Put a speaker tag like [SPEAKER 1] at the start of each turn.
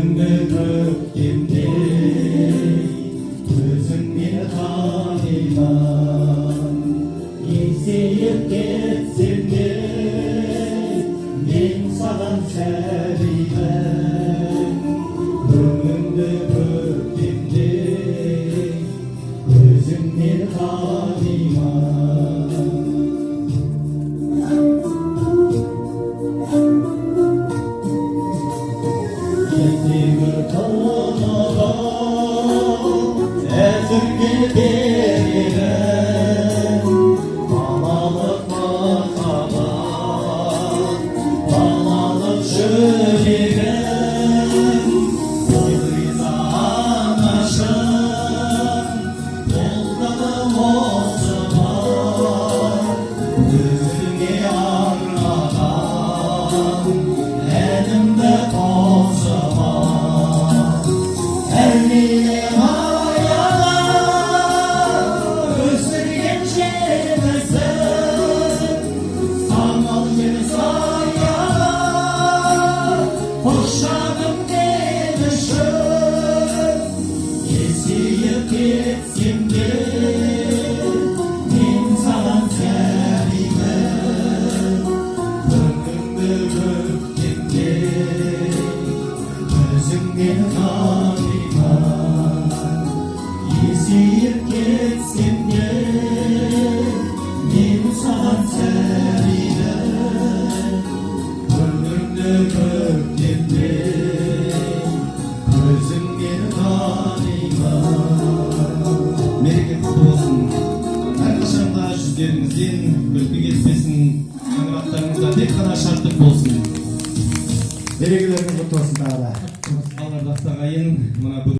[SPEAKER 1] Күніңді көктемде өзіңнен танимын. Есейіп кетсем де, мен саған сәбимін. Күніңді көктемде өзіңнен танимын. Кете тұнығым әзірге беремін. Балалық махаббат, балалық жүрегім. Ой, риза анашым, қолдадым осы ма? Өзіңе арнаған әнімді қосыма. Әр менің аяла өсірген жемісім, самал жел саяла қос жаным мен үшін. Есейіп кетсем де, мен саған сәбимін. Күніңді көктемде өзіңнен танимын. Есейіп кетсем де, мен саған сәбимін. Күніңді көктемде өзіңнен танимын.
[SPEAKER 2] Мереке құтты болсын! Әрқашанда жүздеріңізден күлкі кетпесін, шаңырақтарыңызда тек қана шаттық болсын.
[SPEAKER 3] Мерекелеріңіз құтты болсын тағы да.
[SPEAKER 2] Ал, ардақты ағайын, мына бүгін